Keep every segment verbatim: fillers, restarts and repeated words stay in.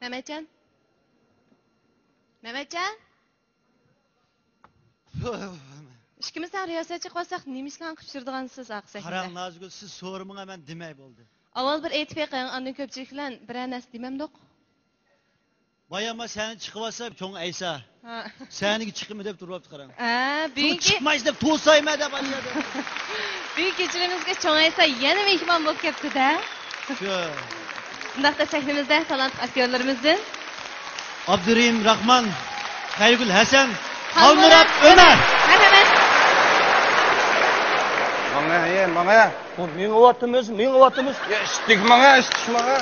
مەمەتجان. مەمەتجان. ئىككىمىز تەڭ رىياسەتچى قىلىۋالساق، نېمە ئىشلارنى قىلىپ يۈرىدىغانسىز ئارقا سەھنىدە؟ قاراڭ، نازگۈل، سىز سورىمىغان مەن دېمەي بولدى. ئاۋۋال بىر ئېيتىپ بېقىڭ، ئاندىن كۆپچىلىك بىلەن بىرەر نەرسە دېمەمدۇق. بايا ما سەھنىگە چىقىۋالسا، چوڭ ئەيسا. ھە. سەھنىگە چىقىمەن دەپ تۇرۇۋاپتۇ، قاراڭ. ھە، بۇ بۈگۈنكى چىقمايسىز دەپ توسايمەن دەپ ئايرىدى. بۈگۈنكى كېچىلىرىمىزگە چوڭ ئەيسا يەنە مېھمان بولۇپ كەپتۇ-دە. شۇ. شۇنداقتا سەھنىمىزدە تالانتلىق ئاكتيورلىرىمىزدىن ئابدۇرېھىم راخمان، خەيرىگۈل ھەسەن، خالمۇرات ئۆمەر. مەرھەمەت. ماڭە، ھەي، ماڭە. بۇ مېڭىۋاتىمىز، مېڭىۋاتىمىز. يا، ئىشتىك ماڭە، ئىشتىك ماڭە.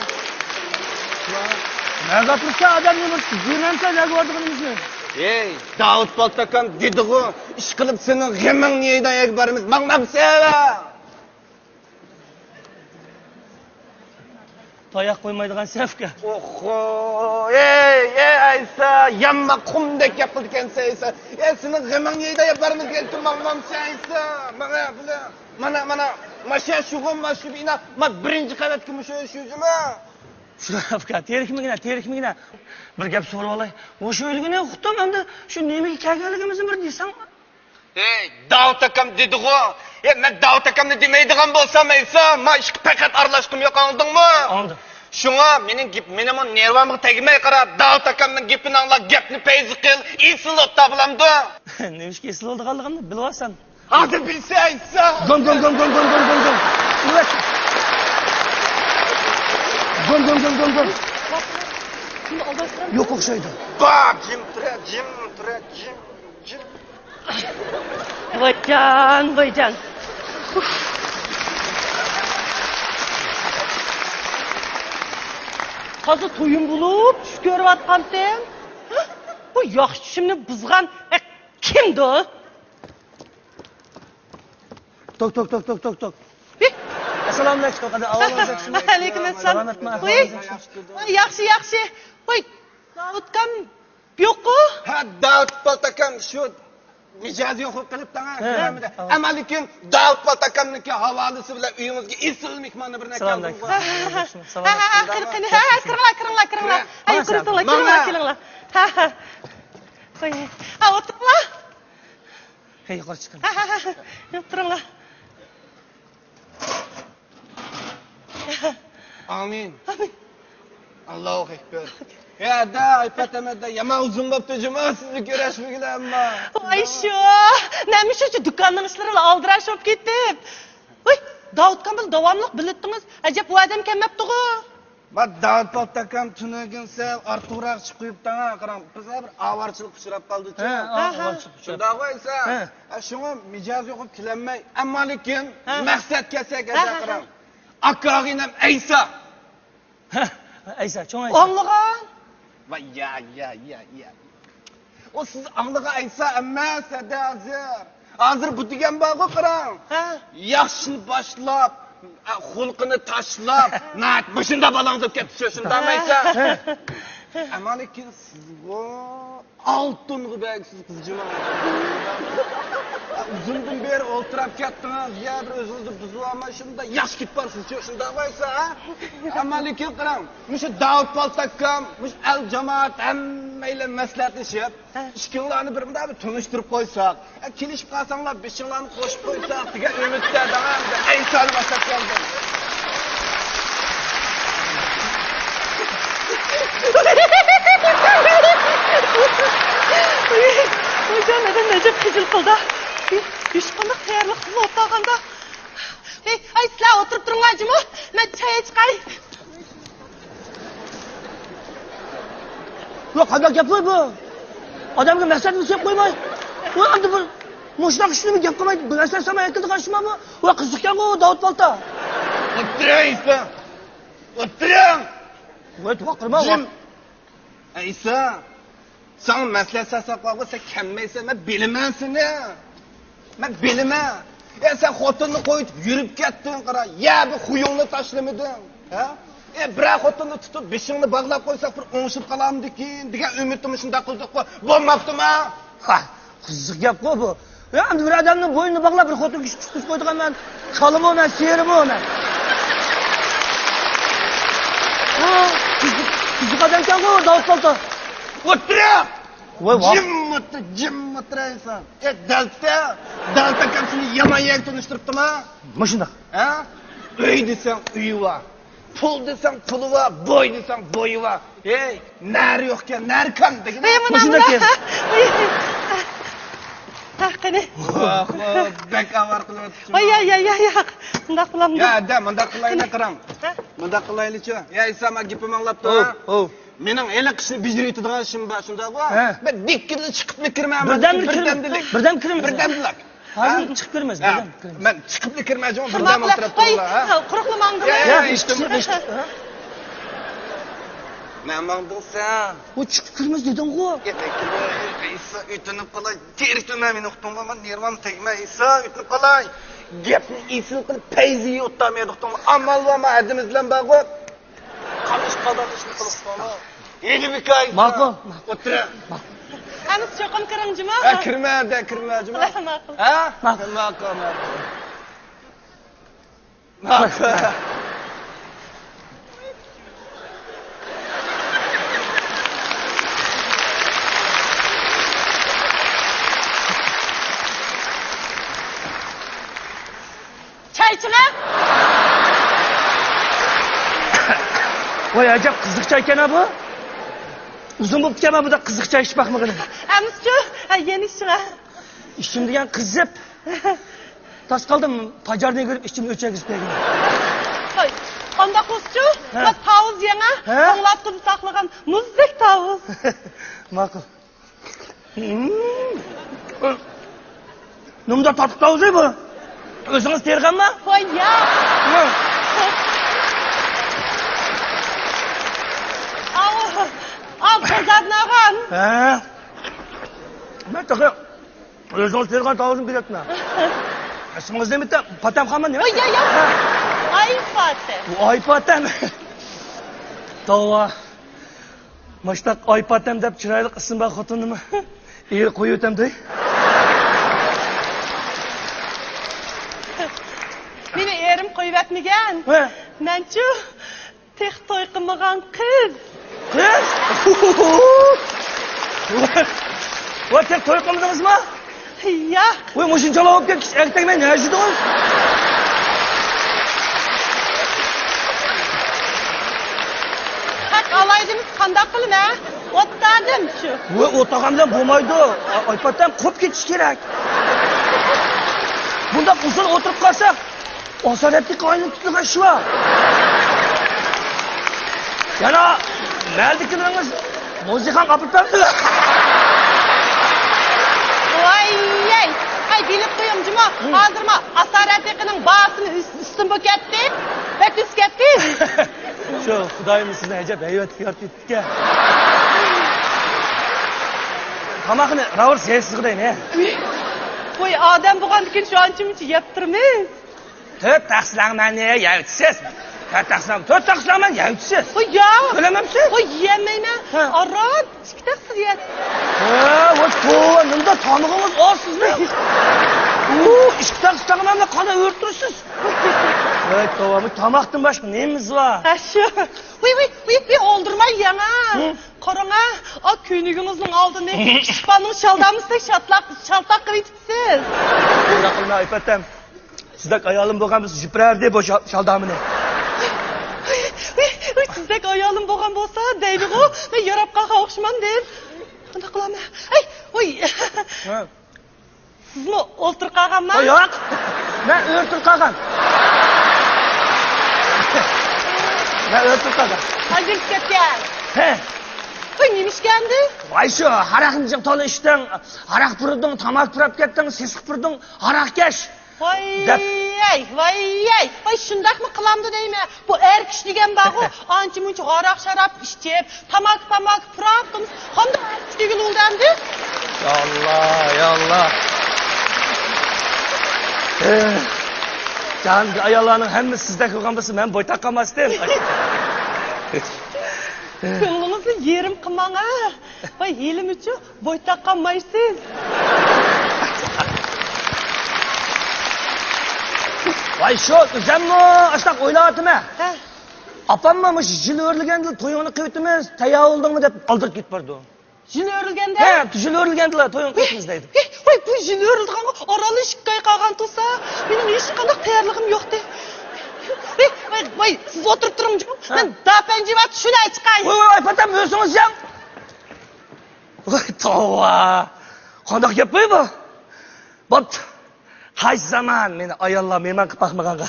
نەگە ئاپىرىسەن ئادەمنى، بىر جىرەمسەن نەگە بارىدىغىنىمىزنى. ھەي، داۋۇت پالتاكام دېدىغۇ، ئىشقىلىپ سېنىڭ غېمىڭنى يەيدىغان يەرگە بارىمىز، ماڭمامسەن؟ تاياق قويمايدىغان سەپكە. ئوخو، ئەي، ئەي، ئەيسا، يامما قۇمدەك گەپ قىلىدىكەنسەن، ئەيسا. ئەي، سېنىڭ غېمىڭنى يەيدىغان يەرگە بارىمىز دېگەنتىم، ماڭمامسەن، ئەيسا. ماڭە، بىلە. مانا، مانا، ماشۇ شۇغۇم، ماشۇ بىنا، ما بىرىنچى قەۋەتكە مۇشۇ شۇ جۇما. شۇ ئاكا، تېرىكمىگىنە، تېرىكمىگىنە. بىر گەپ سورىۋالاي. مۇشۇ ئۆلگىنى ئۇقتۇم، ئەمدى شۇ نېمىگە كەلگەنلىكىمىزنى بىر دېسەڭ. ھەي، داۋۇت ئاكام دېدىغۇ. ھەي، مەن داۋۇت ئاكامنى دېمەيدىغان بولسام، ئەيسا، ما ئىشقا پەقەت ئارىلاشقۇم يوق، ئاڭلىدىڭمۇ؟ ئاڭلىدىم. شۇڭا مېنىڭ گېپ، مېنىڭمۇ نېرۋامغا تەگمەي قارا، داۋۇت ئاكامنىڭ گېپىنى ئاڭلا، گەپنى پەيزى قىل، ئېسىل ئوتتا بولامدۇ؟ نېمىشقا ئېسىل بولىدىغانلىقىمنى بىلىۋالسام. ھازىر بىلسە ئېيتسا. گوم، گوم، گوم. گوم، گوم، گوم، گوم، گوم. يوق ئوخشايدۇ. با، جىم تۇرە، جىم تۇرە، جىم، جىم. ۋايجان، ۋايجان. تازا تويۇم بولۇپ چۈش كۆرۈۋاتقانتىم. بۇ ياخشى چۈشۈمنى بۇزغان، ئە، كىمدۇ؟ توك، توك، توك، توك، توك، توك. ئەسسالامۇ ئەلەيكۇم، قانداق ئەھۋالىڭىز ياخشىمۇ؟ ئەلەيكۇم ئەسسالام. سالامەتمۇ، ئەھۋالىڭىز ياخشىمۇ؟ ۋاي، ياخشى، ياخشى. ۋاي، داۋۇتكام يوققۇ؟ ھە، داۋۇت پالتاكام شۇ مىجەزى يوق قىلىپ تاڭا. ھە. ئەمما لېكىن داۋۇت پالتاكامنىڭكى ھاۋالىسى بىلەن ئۆيىڭىزگە ئېسىل مېھمانى بىرنى كەلدىم. ھە، ھە، ھە، ھە، قېنى، قېنى، ھە، ھە، كىرىڭلار، كىرىڭلار، كىرىڭلار. ھە، يوق، كىرىڭلار، كىرىڭلار، كىرىڭلار. ھە، ھە. ۋاي. ھە، ئولتۇرۇڭلار. ھەي، يۇقىرى چىقىڭ. ھە، ھە، ھە، ھە. يوق، تۇرۇڭلار. ئامىن. ئامىن. ئاللاھۇ ئەكبەر. يا، دە، ئايپات ئەمەت، دە، يامان ئۇزۇن بوپتۇ جۇما سىزنى كۆرۈشمىگىلى ئەمما. ۋاي شۇ. نەمە شۇ، شۇ دۇكاننىڭ ئىشلىرىلا ئالدىراش بوپ كېتىپ. ۋاي، داۋۇتكام بىلەن داۋاملىق بىللىتتىڭىز. ئەجەب، ئۇ ئادەم كەلمەپتىغۇ. ما داۋۇت پالتاكام تۈنۈگۈن سەل ئارتۇقراق چىقىپ قويۇپتۇ، قاراڭ، بىزلەر بىر ئاۋارىچىلىق ئۇچراپ قالدىچۇ. ھە، ھە، ھە. ئاۋارىچىلىق ئۇچراپ. شۇنداق ئەيسا. ھە. ھە، شۇڭا مىجەزى يوقۇپ كېلەلمەي، ئەمما لېكىن ھە. مەقسەتكە كەلسەك، ھە، ھە، ھە. قاراڭ. ئاكا ئاغىنەم ئەيسا. ھە، ئەيسا، چوڭ ئەيسا. ئاڭلىغان. ۋاي، يا، يا، يا، يا. ئۇ سىز ئاڭلىغان ئەيسا ئەمەس، ھەدە ھازىر. ھازىر بۇ دېگەن بارغۇ، قاراڭ. ھە. ياخشىنى باشلاپ، ئە، خۇلقىنى تاشلاپ، ناھايىتى مۇشۇنداق بالاڭىز بولۇپ كەتتى شۇ، شۇنداقمۇ ئەيسا؟ ھە. ئەمما لېكىن سىزغۇ ئالتۇنغا بەرگۈسىز قىز جۇما. ئۇزۇندىن بېرى ئولتۇراپ كەتتىڭىز، يا بىر ئۆزىڭىزنى بۇزۇۋالماي شۇنداق ياخشى كېتىپ بارسىز شۇ، شۇنداقمۇ ئەيسا، ھە؟ ئەمما لېكىن قاراڭ، مۇشۇ داۋۇت پالتاكام، مۇشۇ ئەل جامائەت ھەممەيلەن مەسلىھەتلىشىپ، ھە. ئىككىڭلارنى بىر مۇنداق بىر تونۇشتۇرۇپ قويساق، ھە، كېلىشىپ قالساڭلار بېشىڭلارنى قوشۇپ قويساق دېگەن ئۈمىدتە داڭا ئەيسانى باشلاپ كەلدىم. ۋايجان، ئادەمنى ئەجەب خىجىل قىلدى. ھېچقانداق تەييارلىق قىلماي ئولتۇرغاندا. ھەي، ھەي، سىلەر ئولتۇرۇپ تۇرۇڭلار جۇمۇ، مەن چاي ئىچىپ قالاي. ياق، قانداق گەپ بۇ؟ ئادەمگە مەقسەت مۇسەپ قويماي. ۋە ئەمدى بىر مۇشۇنداق ئىشنى گەپ قىلماي، بىر نەرسە سالماي ئەكىلىدىغان ئىشمۇ بۇ؟ ۋە قىزىقكەنغۇ داۋۇت پالتا. ئولتۇرۇڭ، ئېيتسا. ئولتۇرۇڭ. ۋە، ۋاقىرما، جىم. ئەيسا، ساڭا مەسلىھەت سەسەپ قالغۇ، سەن كەلمەيسەن، مەن بىلىمەن سېنى. مەن بىلىمەن. ئە، سەن خوتۇننى قويۇپ يۈرۈپ كەتتىڭ، قارا. يا بىر خۇيۇڭنى تاشلىمىدىڭ. ھە؟ ئە، بىرەر خوتۇننى تۇتۇپ بېشىڭنى باغلاپ قويساق بىر ئوڭشىپ قالامدىكىن دېگەن ئۈمىدتىمۇ شۇنداق قىلدۇققۇ. بولماپتىما؟ ھا، قىزىق گەپقۇ بۇ. يا، ئەمدى بىر ئادەمنىڭ بوينىنى باغلاپ، بىر خوتۇن كىشى تۇتقۇزۇپ قويىدىغان مەن كالىمۇ مەن، سېرىمۇ مەن. ھا، قىزىق، قىزىق ئەكەنغۇ داۋۇت سۇلتان. ئولتۇرۇڭ! ۋاي، ۋاي. جىم ئولتۇر، جىم ئولتۇرايسەن. ئە، دەلتە، دەلتە ئاكام سېنى يامان يەرگە تونۇشتۇرۇپتىما؟ مۇشۇنداق. ھە؟ ئۆي دېسەڭ ئۆيى بار. پۇل دېسەڭ پۇلى بار، بوي دېسەڭ بويى بار. ھەي، نەرى يوقكەن، نەرى كان دېگىنە. ھەي، مۇشۇنداق مۇنداق. ھە، قېنى. ۋاھ، ۋاھ، بەك ئاۋارە قىلىۋاتىسىز. ۋاي، يا، يا، يا، يا. مۇنداق قىلامدۇ. يا، ئەدە، مۇنداق قىلايلى، قېنى. قاراڭ. ھە؟ مۇنداق قىلايلىچۇ. يا، ئىسا، مانا گېپىم ئاڭلاپ تۇر. ھو، ھو. مېنىڭ ھېلىقى ئىشنى بېجىرىۋېتىدىغان ئىشىم بار، شۇنداقغۇ؟ ھە. بىر دىككىدىلا چىقىپلا كىرمەن، بىردەملا كىرىمىز. بىردەملىك. بىردەملا كىرىمىز. بىردەملىك. ھازىر چىقىپ كىرىمىز، ھە، بىردەم كىرىمىز. مەن چىقىپلا كىرمەن، جۇمۇ، بىردەم ئولتۇرۇپ تۇرۇڭلار، ھە؟ قۇرۇقلا ماڭدىڭلار. يا، يا، يا، ئىشتىن، ئىشتىن، ھە؟ نە ماڭدىڭ سەن؟ ئۇ چىقىپ كىرىمىز دېدىڭغۇ. ئېسا، ئۆتۈنۈپ قالاي، تېرىكتىن مەن مېنى ئۇقتۇڭغۇ، مەن نېرۋام تەگمە، ئېسا، ئۆتۈنۈپ قالاي. گەپنى ئېسىل قىلىپ، پەيزى يوتامەن ئۇقتۇڭغۇ. ئامال بارمۇ، ھەددىمىز بىلەن بارغۇ. قاملىشىپ قالىدىغان ئىشنى قىلىپتۇ. ھېلى بىكاي. ماقۇل. ئولتۇرۇڭ. ئەمىسە چوقۇم كىرىڭ جۇمۇ. ھە، كىرمە، دە، كىرمە جۇمۇ. ماقۇل. ھە؟ ماقۇل. ماقۇل، ماقۇل. ماقۇل. چاي ئىچىڭە. ۋاي، ئەجەب قىزىق چايكەن-ھە بۇ. ئۇزۇن بوپتىكەن مەن بۇنداق قىزىق چاي ئىچىپ باقمىغىنىم. ئەمىسىچۇ، ھە، يەنە ئىچىڭە. ئىچىم دېگەن قىزىپ. تاس قالدىم، پاجارنى كۆرۈپ ئىچىمنى ئۆچۈرگۈزۈپ بەرگىنىم. ھاي، قانداق بولسىچۇ؟ ھە. بۇ تاۋۇز يەڭە، ھە؟ توڭلاپ تۇرۇپ ساقلىغان مۇزدەك تاۋۇز. ماقۇل. نېمانداق تاتلىق تاۋۇزى بۇ؟ ئۆزىڭىز تېرىغانما؟ ۋاي يا! ھە. ئاۋۇ، ئاۋۇ قىزارتىنغان. ھە. مەن تېخى ئۆزىڭىز تېرىغان تاۋۇزنى بىلەتمەن. ئىسمىڭىز نېمە؟ پاتەم خانمۇ نېمە؟ ۋاي يا يا! ئاي پاتەم. ئاي پاتەم. توۋا. ماشتاق ئايپاتەم دەپ چىرايلىق ئىسمى بار خوتۇننىمۇ ئېرى قويۇۋېتەمدۇ؟ مېنى ئېرىم قويۇۋەتمىگەن. ھە. مەنچۇ تېخى توي قىلمىغان قىز. قىز؟ ۋە، تېخى توي قىلمىدىڭىزمۇ؟ ياق. ۋاي، مۇشۇنچىلا بولۇپ كەتكەچ ئەركەك بىلەن نەشىدىڭىز؟ ھەق ئالايدىمىز، قانداق قىلىمەن؟ ئوتتادىم شۇ. ۋاي، ئوتاغان بىلەن بولمايدۇ. ئايپاتەم قوپ كېتىش كېرەك. بۇنداق ئۇزۇن ئولتۇرۇپ قالساق، ئاسارەتلىك ئايلىنىپ كېتىدىغان ئىش بار. يەنە مەلىكىلىرىڭىز موزىخان ئاپىرىپ بەردى. ۋاي، ۋاي، ھەي، بىلىپ قويۇڭ جۇمۇ. ھازىر ما ئاسارەتلىكنىڭ باھاسىنى ئۈس-، ئۈستۈن بولۇپ كەتتى. بەك ئۈسۈپ كەتتى. شۇ خۇدايىم سىزنى ئەجەب ھەيۋەتلىك يارىتىپتىكەن. تاماقنى راۋۇر سەيسىز قىلايمەن. ۋاي، ئادەم بولغاندىكىن شۇ ئانچە مۇنچە يەپ تۇرىمىز. تۆت تەخسىلەڭمەننى يەۋېتىسىز. تۆت تەخسىلەڭ، تۆت تەخسىلەڭمەن يەۋېتىسىز. ۋاي يا. تۆلەمەمسىز؟ ۋاي يەمەيمەن. ھە. ئاران ئىككى تەخسىلەڭ يەت. ھە، ۋاي توۋا، نېمىدا تامىقىڭىز ئاز سىزنىڭ؟ ئۇ، ئىككى تەخسىلەڭمەننى قانداق ئۆرە تۇرىسىز؟ ۋاي توۋا، بۇ تاماقتىن باشقا نېمىمىز بار؟ ھە، شۇ. ۋاي، ۋاي، ۋاي، ۋاي، ئولدۇرماي يەڭ ھە. ھە. قاراڭ ھە، ئا كۆينىكىڭىزنىڭ ئالدىنى كىچىك بالىنىڭ شالدامىسىدەك شالتاق، شالتاق قىلىۋېتىپسىز. شۇنداق قىلماي ئايپاتەم. سىزدەك ئايالىم بولغان بولسا يىپىرەردى بۇ شال-، شالدامىنى. ۋاي، ۋاي، سىزدەك ئايالىم بولغان بولسا دەيدىغۇ، مەن ياراپ قالغان ئوخشىمامدىم. قانداق قىلامەن؟ ئەي، ۋاي. ھە. سىزمۇ ئولتۇرۇپ قالغانما؟ ھە، ياق. مەن ئۆرە تۇرۇپ قالغان. مەن ئۆرە تۇرۇپ قالغان. ئاجرىشىپ كەتكەن. ھە. ۋاي، نېمە ئىشكەندى؟ ۋاي، شۇ ھاراقنى جىق تولا ئىچتىڭ، ھاراق پۇرىدىڭ، تاماكا پۇراپ كەتتىڭ، سېسىق پۇرىدىڭ، ھاراقكەش. ۋاي، دەپ. ۋاي، ۋاي، ۋاي، شۇنداقمۇ قىلامدۇ دەيمەن. بۇ ئەر كىشى دېگەن بارغۇ، ئانچە مۇنچە ھاراق شاراب ئىچىپ، تاماكا پاماكا پۇراپ تۇرمۇش. قانداق ئەر كىشى دېگىلى بولدى ئەمدى؟ يا ئاللا، يا ئاللا. ئېھ، جاھاندىكى ئاياللارنىڭ ھەممىسى سىزدەك بولغان بولسا، مەن بويتاق قالماستىم. كۆڭلىڭىزنى يېرىم قىلماڭ ھە. ۋاي، ھېلىمۇچۇ بويتاق قالمايسىز. ۋاي، شۇ ئۆزەممۇ ئاشتاق ئويلاۋاتىمەن. ھە. ئاپاممۇ مۇشۇ يىل ئۆرلىگەندىلا تويۇڭنى قىلىۋېتىمىز، تەييار بولدۇڭمۇ دەپ ئالدىراپ كېتىپ بارىدۇ. يىل ئۆرلىگەندە؟ ھە، يىل ئۆرلىگەندىلا تويۇڭنى قىلىۋېتىمىز دەيدۇ. ھېي، ۋاي، بۇ يىل ئۆرلىدىغانغا ئارانلا ئىككى ئاي قالغان تۇرسا، مېنىڭ ھېچقانداق تەييارلىقىم يوقتى. ۋاي، ۋاي، ۋاي، سىز ئولتۇرۇپ تۇرۇڭ، ھە. مەن داپەنجى بار، چۈشۈرەي چىقاي. ۋاي، ۋاي، ئايپاتام، ئۆزىڭىز يەڭ. ۋاي، توۋا. قانداق گەپ بۇ؟ بوپتۇ. قايسى زامان مېنى ئاياللار مېھمان قىلىپ باقمىغانغا.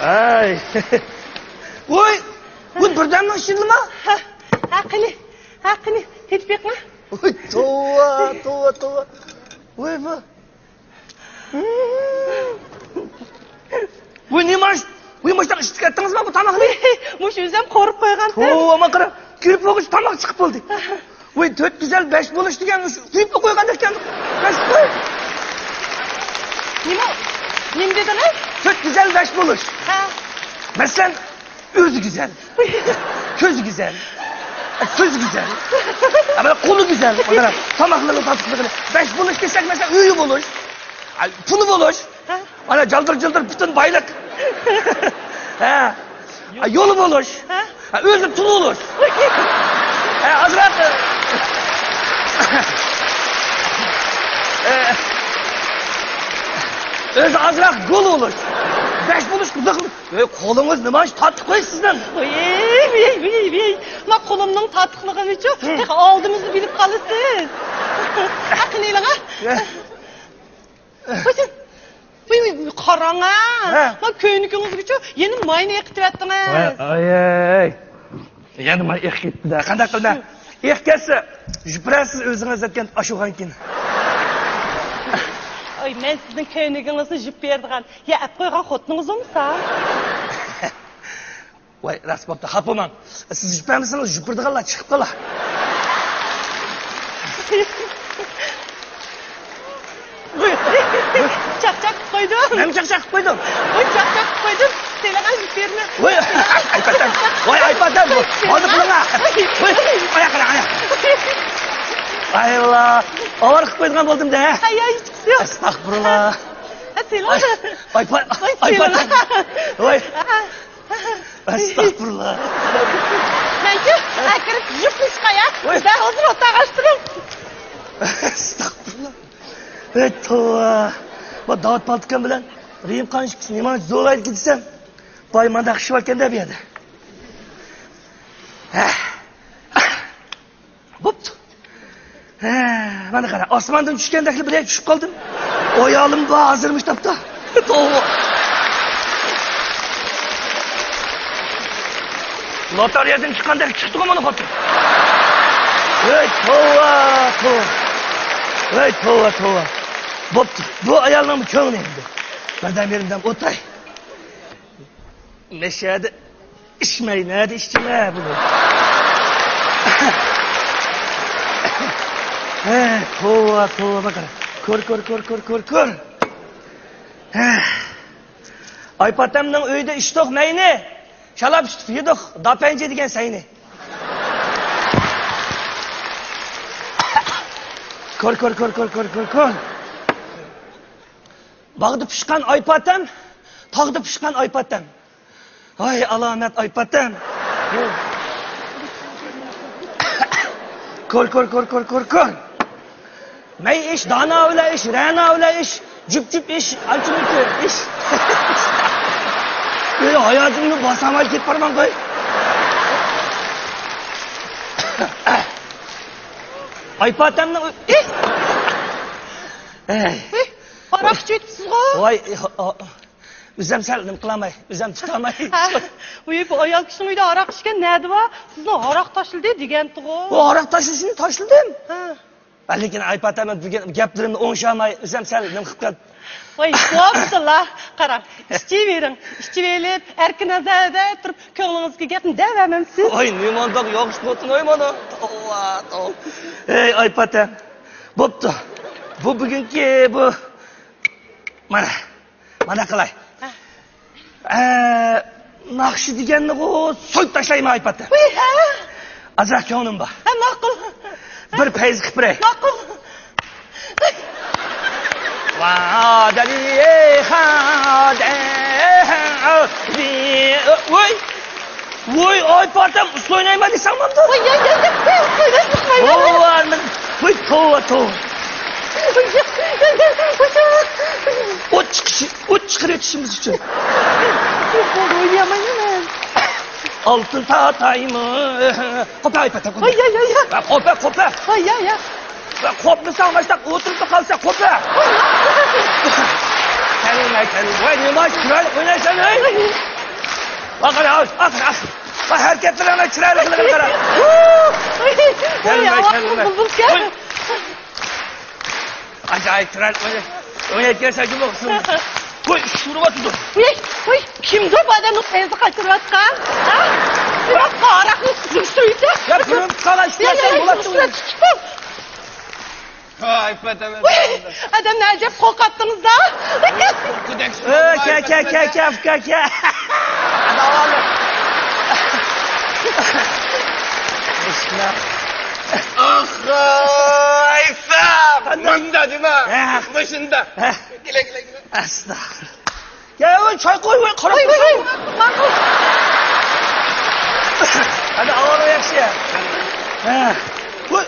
ئاي. ۋوي، بۇ بىردەمنىڭ ئىچىدىلا؟ ھە، ھە، قېنى، ھە، قېنى، تېتىپ بېقىڭ. ۋوي، توۋا، توۋا، توۋا. ۋوي، بۇ. ۋوي، نېمە ئىش؟ ۋوي، مۇشۇنداق ئىشلىتىپ كەتتىڭىزمۇ بۇ تاماقنى؟ مۇشۇ ئۆزۈم قورۇپ قويغان. توۋا، مانا قارا، كىرىپ بولغۇچە تاماق چىقىپ بولدى. ۋوي، تۆت گۈزەل بەش بولۇش دېگەن مۇشۇ قۇيۇپلا قويغاندەك ئىكەن. بەش قوي. نېمە؟ نېمە دېدىڭىز؟ تۆت گۈزەل بەش بولۇش. ھە. مەسىلەن، ئۆزى گۈزەل. كۆزى گۈزەل. سۆزى گۈزەل. ئە، مانا قولى گۈزەل. مانا تاماقلىرىنىڭ تاتلىقلىقىنى. بەش بولۇش دېسەك، مەسىلەن، ئۆيى بولۇش. ئە، پۇلى بولۇش. ھە؟ مانا جالدىر-جۇلدۇر پۈتۈن بايلىق. ھە. ئە، يولى بولۇش. ھە؟ ئە، ئۆزى تۇلۇلۇش. ئە، ئازراق، ئە، ئۆزى ئازراق گول بولۇش. بەش بولۇش قۇدۇق. ۋەي، قولىڭىز نېمانچە تاتلىق قوي سىزنىڭ؟ ۋەي، ۋەي، ۋەي، ۋەي. ما قولۇمنىڭ تاتلىقلىقىنىچۇ، ھە. تېخى ئالدىمىزنى بىلىپ قالىسىز. ھە، قېنى ئېلىڭە. ھە. قويسۇن. ۋەي، ۋەي، قاراڭ ھە. ھە. ما كۆينىكىڭىزگىچۇ يەنە ماينى ئېقىتىۋەتتىڭىز. ۋەي، ئاي، ئاي. يەنە ماي ئېقىپ كەتتى-دە. قانداق قىلىمەن؟ ئېقىپ كەتسە، يۈپۈرەرسىز ئۆزىڭىز ئېتىپ ئاشۇغانكىن. ئاي، مەن سىزنىڭ كۆينىكىڭىزنى يۇيۇپ بېرىدىغان يا ئەپ قويغان خوتۇنىڭىز بولمىسا؟ ۋاي، راست بوپتۇ، خاپا بولماڭ. سىز يۇيۇپ بەرمىسىڭىز، يۈپۈرىدىغانلار چىقىپ قالا. چاقچاق قىلىپ قويدۇم. نېمە چاقچاق قىلىپ قويدۇڭ؟ ۋاي، چاقچاق قىلىپ قويدۇم. سېنىڭ يۈيۈپ بېرىمەن. ۋاي، ئايپاتەم. ۋاي، ئايپاتەم. ھازىر قىلىڭا. ۋاي، ئاياق قىلىڭ، ئاياق. ئاي ئاللا. ئاۋارە قىلىپ قويىدىغان بولدۇم-دە. ھەي، ھەي، ھېچقىسى يوق. ئەستەغپۇرۇللا. ھە، سېنىڭ. ئاي، ئايپا-، ۋاي، ئايپاتەم. سېنىڭ. ۋاي. ئەستەغپۇرۇللا. مەنچۇ، ئەكىرىپ يۇقلىشقا يا. ۋاي. مەن ھازىر ئوتاغا ئاشتۇرۇپ. ئەستەغپۇرۇللا. ۋەي، توۋا. بۇ داۋۇت پالتىكام بىلەن رېھىمخان ئىككىسى نېمانچە زورلايدىكىن دېسەم، باي مانداق ئىش باركەن-دە بۇ يەردە. ھە. بوپتۇ. ھە، مانا قارا، ئاسماندىن چۈشكەندەكلا بىرەر چۈشۈپ قالدىم. ئايالىم بار ھازىر مۇشۇ تاپتا. توۋا. لوتارىيەدىن چىققاندەك چىقتىغۇ مانا خوتۇن. ھەي، توۋا، توۋا. ھەي، توۋا، توۋا. بوپتۇ. بۇ ئايالنىڭ كۆڭلى ئەمدى. بىردەم يېرىمدەم ئوتاي. مەشەدە ئىچمەي، نەدە ئىچىمە بۇنى؟ ھە، توۋا، توۋا، باققىنا. كۆر، كۆر، كۆر، كۆر، كۆر، كۆر. ھە. ئايپاتەمنىڭ ئۆيىدە ئىچتۇق مەينى. شالاپ ئىچتۇق، يېدۇق داپەنجى دېگەن سەينى. كۆر، كۆر، كۆر، كۆر. باغدا پىشقان ئايپاتەم، تاغدا پىشقان ئايپاتەم. ۋاي، ئالامەت ئايپاتەم. كۆر، كۆر، كۆر، كۆر، كۆر، كۆر. مەي ئىچ، دانا بىلەن ئىچ، رەنا بىلەن ئىچ، جۈپ، جۈپ ئىچ، ئانچە مۇنچە ئىچ. ئۆي ھاياجىمنى باسالماي كېتىپ بارىمەن قوي. ئايپاتەمنىڭ ئۆ-، ئەي. ھاراق ئىچىۋېتىپسىزغۇ؟ ۋاي، ئۆزەم سەل نېمە قىلالماي، ئۆزەم تۇتالماي. ھە، ۋۇي، بۇ ئايال كىشىنىڭ ئۆيىدە ھاراق ئىچكەن نەدە بار؟ سىزنىڭ ھاراق تاشلىدى دېگەنتىغۇ. بۇ ھاراق تاشلىشىنى تاشلىدىم. ھە. لېكىن ئايپاتەم بۈگۈن گەپلىرىمنى ئوڭشالماي، ئۆزەم سەل نېمە قىلىپ كەتتىم. ۋاي، بوپتۇلا، قاراڭ، ئىچىۋېرىڭ، ئىچىۋېلىپ، ئەركىن ئازادە تۇرۇپ، كۆڭلىڭىزدىكى گەپنى دەۋەرمەمسىز؟ ۋاي، نېمانداق ياخشى خوتۇن، ۋاي، مانا. توۋا، توۋا. ئەي، ئايپاتەم، بوپتۇ. بۇ بۈگۈنكى بۇ، مانا. مانا قىلاي. ھە. ئە، ناخشا دېگەننىغۇ سويۇپ تاشلايمەن ئايپاتەم. ۋىي، ھە. ئازراق كۆڭلۈم بار. ھە، ماقۇل. بىر پەيز قىلىپ بېرەي. ماقۇل. ۋادەلى خادەلى. ۋوي! ۋوي، ئاي پاتام، ئۇسسۇل ئوينايمەن دېسەڭ بولدى. ۋوي، ياق، ياق، ياق، ياق، ئۇسسۇل ئوينايمەن. توۋا، مەن، ۋوي، توۋا، توۋا. ۋوي، ياق، ياق، ياق، ئۇسسۇل. ئوت چىقىشى، ئوت چىقىرىۋېتىشىمىز ئۈچۈن. ياق، بولدى، ئوينىيالمايمەن مەن. ئالتۇن تاتايمۇ؟ قوپە، ئاي پاتام، قوپە. ۋوي، ياق، ياق، ياق. ۋە قوپە، قوپە. ۋوي، ياق، ياق. ۋە قوپمىساڭ، ماشتاق ئولتۇرۇپ قالسا قوپە. كەلمە، كەلمە. ۋاي، نېمە ئىش، چىرايلىق ئوينايسەن، ھەي؟ ۋاي، قارا، ۋاي، قارا. ۋاي، ھەرىكەتلىرىڭنىڭ چىرايلىقلىقىغا قارا. كەلمە، كەلمە. ۋاي. ئاجايىپ چىرايلىق ئويناي-، ئوينايدىكەنسەن جۇمۇ. ۋاي، ئۇرۇۋاتىدۇ. ۋاي، ۋاي، كىمدۇ بۇ ئادەمنىڭ پەيزى قاچۇرۇۋاتقان؟ ھە؟ بۇ ھاراقنى سۈرسۈيدە. يا، بۇنى قالا ئىشلەسەن، بولاتتى. ۋاي، پاتام. ۋاي، ئادەمنى ئەجەب قورقاتتىڭىز-دە. ئە، كە، كە، كە، كە، كە، كە. ئاخ، ئايسا! قانداق؟ مۇندا دېمە. ھە. مۇشۇندا. ھە. كېلە، كېلە، كېلە. ئەستەغپۇرۇللا. يا، ۋاي، چاي قوي، ۋاي، قاراپ قوي، قوي، قوي. قوي، قوي، قوي. قانداق، ئاۋازىڭ ياخشى؟ ھە. ۋاي.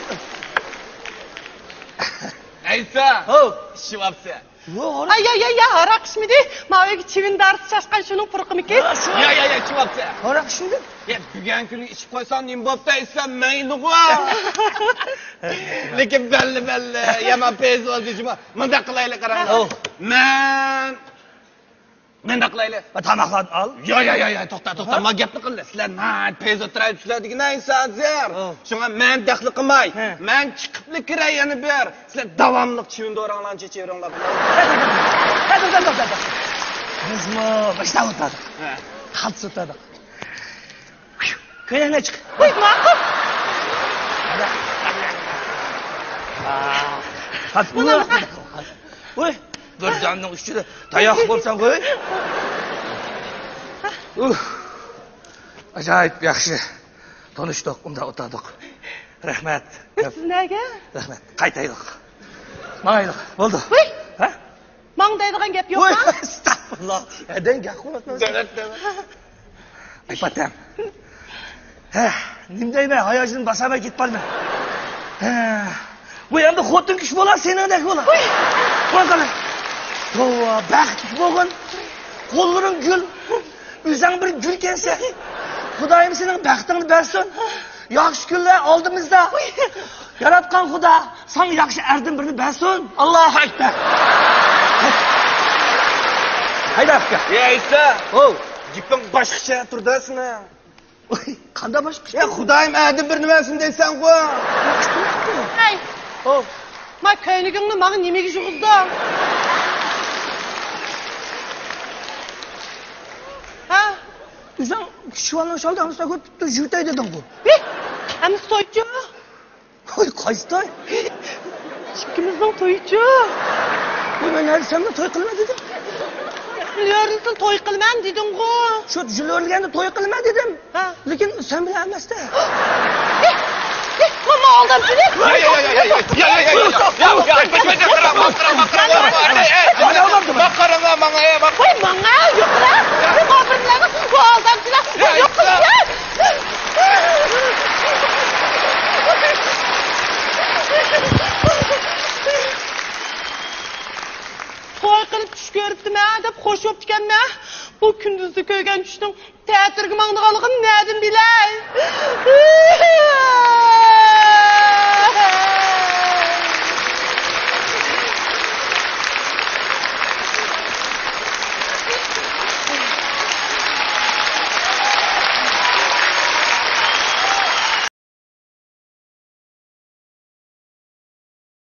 ئەيسا! ھو! ئىچىۋاپسەن. ۋو، ھاراق. ئاي، ئاي، ئاي، ئاي، ھاراق ئىچمىدى. ماۋۇ يەرگە چىۋىن دارىسى چاچقان، شۇنىڭ پۇرىقىمىكىن؟ ھە، شۇ. يا، يا، يا، ئىچىۋاپسەن. ھاراق ئىچمىدىم. يا، بۈگۈن كۈنى ئىچىپ قويساڭ نېمە بوپتۇ، ئەيسا، مەيلىغۇ. لېكىن بەللى، بەللى، يامان پەيز بولدى جۇمۇ. مۇنداق قىلايلى، قاراڭلار. ھو. مەن مۇنداق قىلايلى. بىر تاماقلارنى ئال. يا، يا، يا، يا، توختا، توختا، ھە؟ ما گەپنى قىلدى. سىلەر ناھايىتى پەيز ئولتۇرايلى چۈشلەردىكىنە ئىنسان ھازىر. ھە. شۇڭا مەن دەخلى قىلماي، ھە. مەن چىقىپلا كىرەي يەنە بىر. سىلەر داۋاملىق چىۋىن دورىڭلارنى چېچىۋېرىڭلار. ھە، توختا، توختا، توختا. بىزمۇ باشلاپ ئولتۇردۇق. ھە. قالتىس ئولتۇردۇق. كۆيەڭگە چىق. ۋاي، ماقۇل. ھە. مانا، مانا. ۋاي، بىر جاننىڭ ئۈچىدە تاياق بولساڭ قوي. ئۇھ. ئاجايىپ ياخشى. تونۇشتۇق، ئۇنداق ئولتۇردۇق. رەھمەت. سىز نەگە؟ رەھمەت. قايتايلىق. ماڭايلىق. بولدى. ۋاي. ھە؟ ماڭ دەيدىغان گەپ يوق. ۋاي، ھە؟ ئەستەغپۇرۇللا. ھەدەڭ گەپ قىلىۋاتىمەن. ئەي پاتام. ھە، نېمە دەيمەن، ھاياجىنىم باسالماي كېتىپ قالىمەن. ھە. ۋاي، ئەمدى خوتۇن كىشى بولا، سېنىڭدەك بولا. ۋاي. قوي قالا. توۋا، بەختلىك بولغىن. قوللىرىڭ گۈل. ئۆزۈڭ بىر گۈلكەنسەن. خۇدايىم سېنىڭ بەختىڭنى بەرسۇن. ياخشى كۈنلەر ئالدىمىزدا. ياراتقان خۇدا ساڭا ياخشى ئەردىن بىرنى بەرسۇن. ئاللاھۇ ئەكبەر. ھەيدە ئاكا. يا ئەيسا. ھو. گېپىڭ باشقىچە تۇردا سېنىڭ. قانداق باشقىچە؟ يا خۇدايىم ئەردىن بىرنى بەرسۇن دەيسەنغۇ. ھەي. ھو. ما كۆينىكىڭنى ماڭا نېمىگە يۇغۇزدۇڭ؟ ھە؟ ئۆزۈڭ كىچىك بالىنىڭ شالدى ئانىسىنى كۆرۈپ تۇتۇپ يۈرتەي دېدىڭغۇ. ھى! ئەمدى تويچۇ؟ ۋاي، قايسى توي؟ ئىككىمىزنىڭ تويىچۇ. ۋاي، مەن ھەرگىز سەن بىلەن توي قىلىمەن دېدىم. جۇليۆرنىسىنى توي قىلىمەن دېدىڭغۇ. شۇ جۇليۆرلىگەندە توي قىلىمەن دېدىم. ھە. لېكىن سەن بىلەن ئەمەستە. ئېھ، ئېھ، ماما ئالدامچىنى. يا، يا، يا، يا. قاراڭلار ماڭا، ئە، باق. ۋاي، ماڭا، يوقلا. يا. بۇ كاپىرلارغا، بۇ ئالدامچىلار. يا، يوق، يا. توي قىلىپ چۈش كۆرۈپتىمەن دەپ خوش بوپتىكەنمەن. بۇ كۈندۈزدە كۆرگەن چۈشنىڭ تەتۈرگە ماڭىدىغانلىقىنى نەدىن بىلەي؟